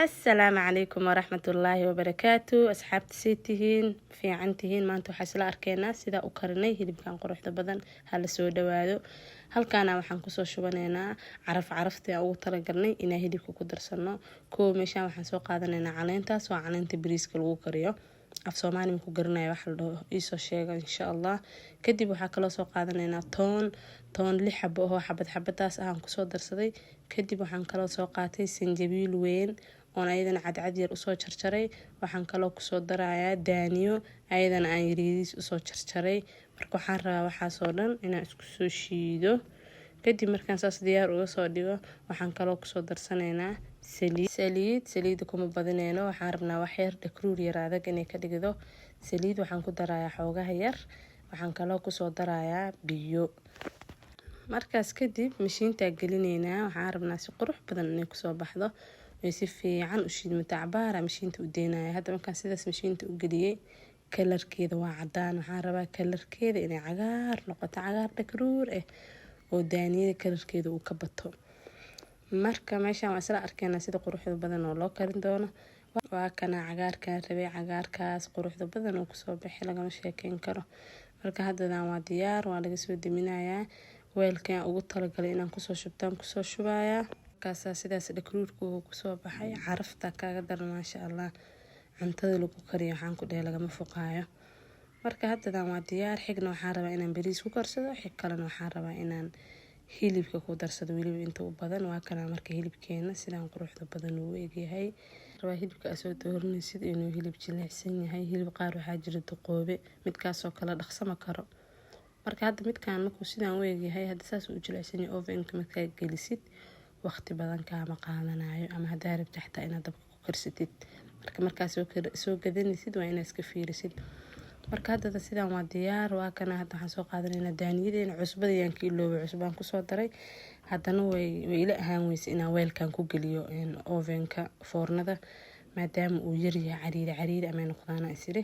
Asalaamu calaykum waraxmatullaahi wabarakaatu. Asxaabta, say tihiin? Fiican tihiin? Maanta waxaa isla arkeynaa sidaa u karinay hilibkan quruxda badan. Hala soo dhawaado. Halkaana waxaan kusoo shubanaynaa caraf, caraftii aan ugu talagalnay inaan hilibka ku darsano. Koo, meeshaan waxaan soo qaadanaynaa caleentaas, waa caleenta bariiska lagu kariyo. Af Soomaali ma ku garanaya waxa la dhaho, iisoo sheega insha Allah. Kadib waxaa kaloo soo qaadanaynaa toon, toon lix xabo oo xabad xabadaas ah aan kusoo darsaday. Kadib waxaan kaloo soo qaatay sanjabiil weyn oon ayadana cadcad yar usoo jarjaray. Waxaan kaloo kusoo darayaa daaniyo, ayadana aan yaryariis usoo jarjaray. Marka waxaan rabaa waxaasoo dhan inaan isku soo shiido. Kadib markaan saas diyaar uga soo dhigo, waxaan kaloo kusoo darsanaynaa saliid. Saliid, saliida kuma badineyno, waxaan rabnaa waxyar dhakruur yar adag inay ka dhigdo. Saliid waxaan ku darayaa xoogaha yar, waxaan kaloo kusoo darayaa biyo. Markaas kadib mashiintaa gelineynaa. Waxaan rabnaa si qurux badan inay kusoo baxdo ay si fiican u shiidmato. Cabaara mashiinta u deynaya. Hadda markaan sidaas mashiinta u geliyey, kalarkeeda waa cadaan. Waxaan rabaa kalarkeeda inay cagaar noqoto, cagaar dhakruur ah oo daaniyada kalarkeeda uu ka bato. Marka meeshaan waa isla arkeynaa sida quruxda badan oo loo karin doono. Waa kana cagaarkaan rabay, cagaarkaas quruxda badan oo kusoo baxay lagama sheekeyn karo. Marka haddadan waa diyaar, waa laga soo deminayaa. Weelkan ugu talagalay inaan kusoo shubtaan kusoo shubayaa. Markaasaa sidaas dhakruurka uu kusoo baxay, carafta kaaga daran, maasha Allah. Cuntada lagu kariyo waxaan ku dhahay lagama fuqaayo. Marka haddadan waa diyaar. Xigna waxaan rabaa inaan bariis ku karsado, xig kalena waxaan rabaa inaan hilibka ku darsado weliba inta u badan. Waa kana marka hilibkeena sidaan quruxda badan uu egyahay. Rabaa hilibka aad soo dooranaysid inuu hilib jilicsan yahay. Hilib qaar waxaa jira duqoobe, midkaasoo kale dhaqsama karo. Marka hadda midkaan markuu sidaan u egyahay, hadda saas uu jilicsan yahay, ovenka markaa gelisid waqti badan kaama qaadanayo, ama hadaa rabti xataa inaad dabka ku karsatid. Marka markaa soo gadanaysid waa inaad iska fiirisid. Marka haddada sidaan waa diyaar. Waa kana hadda waxaan soo qaadanaynaa daaniyadeena. Cusbada yaan ka iloobay, cusbaan kusoo daray. Haddana way ila ahaan weyse inaan weelkan ku geliyo ovenka, foornada, maadaama uu yaryahay, cariiri cariiri amay noqdaana isiri,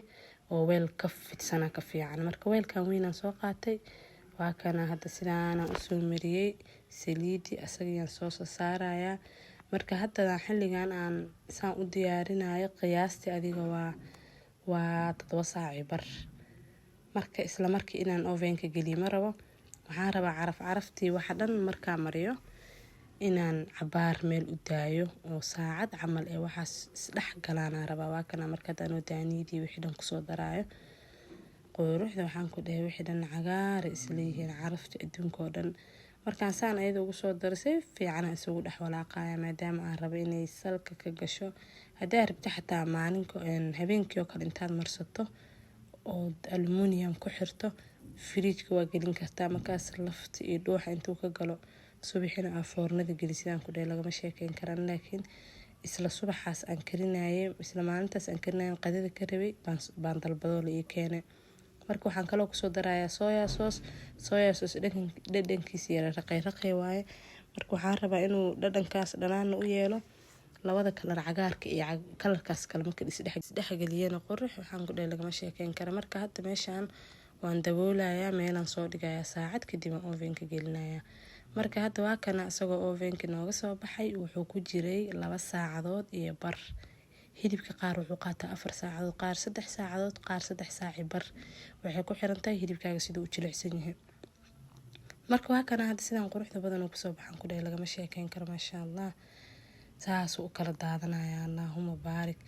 oo weel ka fidsana ka fiican. Marka weelkan weynaan soo qaatay. Waa kana hadda sidaana usoo mariyey saliidi, asagayaan soo saarayaa. Marka hadda xilligan aan saan u diyaarinayo, qiyaastii adiga waa 7 saaci bar. Marka isla markii inaan ovenka geliyo ma rabo. Waxaan rabaa caraf, caraftii waxa dhan markaa mariyo inaan cabaar meel u daayo oo saacad camal ee waxaas isdhex galaanaa rabaa. Waa kana marka hadda daaniyadii wixii dhan kusoo daraayo, quruxda waxaan ku dhahay wixii dhan cagaara isleeyihiin, carafta adduunka oo dhan. Markaan saan ayada ugu soo daro, si fiican isugu dhex walaaqaya, maadaama aan rabo inay salka ka gasho. Haddaa rabto xataa maalinka, habeenkii oo kale intaad marsato ood aluminium ku xirto, firiijka waa gelin kartaa. Markaas lafta iyo dhuuxa intuu ka galo, subaxina aa foornada geli, sidaan ku dhahay lagama sheekeyn karaan. Laakiin isla subaxaas aan karinayay, isla maalintaas aan karinayay, qadada ka rabay baan dalbadoo la ii keenay. Marka waxaan kaloo kusoo darayaa soya sauce. Soya sauce dhadhankiisa yara raqay raqay waaye. Marka waxaan rabaa inuu dhadhankaas dhanaana u yeelo labada kalar, cagaarka iyo kalarkaas kale. Marka isdhexgeliyana qurux waxaan ku dhahay lagama sheekeyn kara. Marka hadda meeshaan waan daboolayaa, meelaan soo dhigayaa, saacad kadib aan ovenka gelinayaa. Marka hadda waa kana isagoo ovenka nooga soo baxay. Wuxuu ku jiray 2 saacadood iyo bar. Hilibka qaar wuxuu qaataa 4 saacadood, qaar 3 saacadood, qaar 3 saaci bar. Waxay ku xirantahay hilibkaaga siduu u jilicsan yahay. Marka waa kana hadda sidaan quruxda badan uu kusoo baxan ku dhahay lagama sheekeyn karo, maasha Allah. Saasuu u kala daadanaya, allaahuma baarik.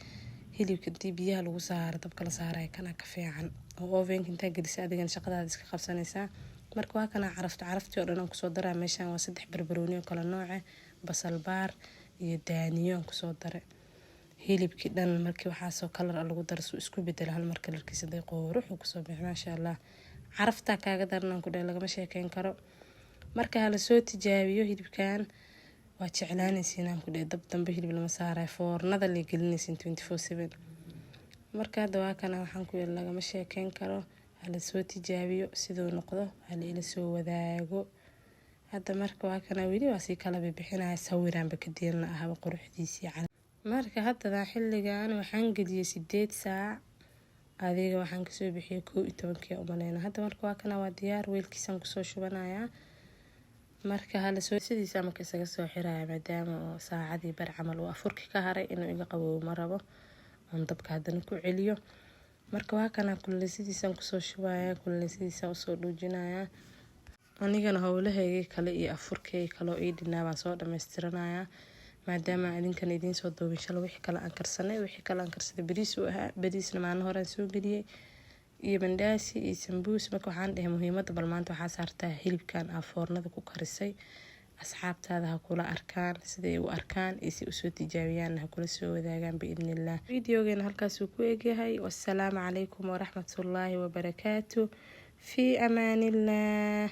Hilibka intii biyaha lagu saaro dabka la saaraya, kana ka fiican oo ovenka intaa gelisa adigana shaqadaada iska qabsanaysaa. Marka waa kana carafta, caraftii oo dhan aan kusoo daraa. Meeshaan waa saddex barbarooni oo kala nooce, basal baar iyo daaniyo aan kusoo daray. Hilibkii dhan markii waxaasoo kalar lagu daro, suu isku bedelo hal mar kalarkiisa day, quruxuu kusoo bixi, maasha Allah. Caraftaa kaaga daran ku dhahay lagama sheekeyn karo. Marka hala soo tijaabiyo hilibkan, waa jeclaanaysiin aan ku dhahay. Dab dambe hilib lama saarayo, foornada lay gelinaysiin 24/7. Marka hadda waa kana, waxaan ku yiri lagama sheekeyn karo. Hala soo tijaabiyo, siduu noqdo hala ila soo wadaago. Hadda marka waa kana, weli waa sii kala bixinaya, sawiraanba ka diirna ahaba quruxdiisii. Marka haddada xilligan waxaan geliyey 8 saac, adiga waxaan kasoo bixiyey 11-kii umaleyna. Hadda marka waa kana, waa diyaar, weelkiisaan kusoo shubanayaa. Marka halasoo sidiisa marka isaga soo xiraya, maadaama oo saacadii bar camal uu afurki ka haray, inuu iga qaboobo ma rabo, oon dabka haddana ku celiyo. Marka waa kana, kululeysidiisaan kusoo shubaya, kululeysidiisaan usoo dhuujinaya. Anigana howlahaygii kale iyo afurkay kaloo ii dhinaa baan soo dhammaystiranaya, maadaama idinkan idiin soo duubin shalay wixii kale aan karsanay. Wixii kale aan karsaday bariis uu ahaa, bariisna maalin horaan soo geliyey, iyo mandhaasi iyo sambuus. Marka waxaan dhahay, muhiimadda bal maanta waxaa saartaa hilibkan aa foornada ku karisay, asxaabtaada ha kula arkaan siday u arkaan iyo si usoo tijaabiyaan, ha kula soo wadaagaan biidnillaah. Videogeena halkaasuu ku egyahay. Wassalaamu calaykum waraxmatullaahi wabarakaatu. Fii amaanillaah,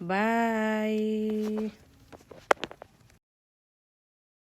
bye.